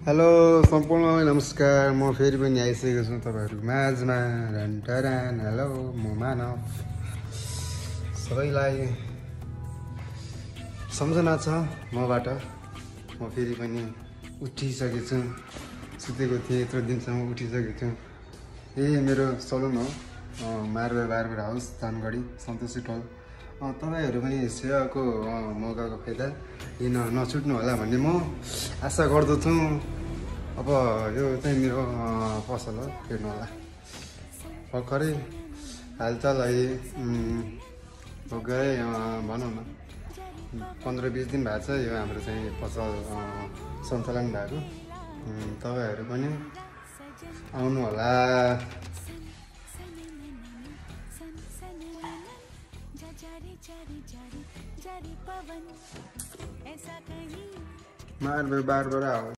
Hello सम्पूर्णलाई नमस्कार। म फेरि पनि आइसकेको छु तपाईँहरूको माझमा। रन्टरान हेलो, म मानव। सबैलाई सम्झना छ मबाट। म फेरि पनि उठिसकेको छु। सुतेको थिएँ, यत्रो दिनसम्म उठिसकेको छु। यही मेरो सलुन हो, मार्बल बार्बर हाउस, तानगढी, सन्तोषी टोल। तपाईँहरू पनि सेवाको मौकाको फाइदा लिन नछुट्नु होला भन्ने म आशा गर्दछु। अब यो चाहिँ मेरो पसल हो, हेर्नु होला। भर्खरै हालचाल है भर्खरै भनौँ न 15-20 दिन भएको छ यो हाम्रो चाहिँ पसल सञ्चालन भएको। तपाईँहरू पनि आउनु होला। Marble barber house.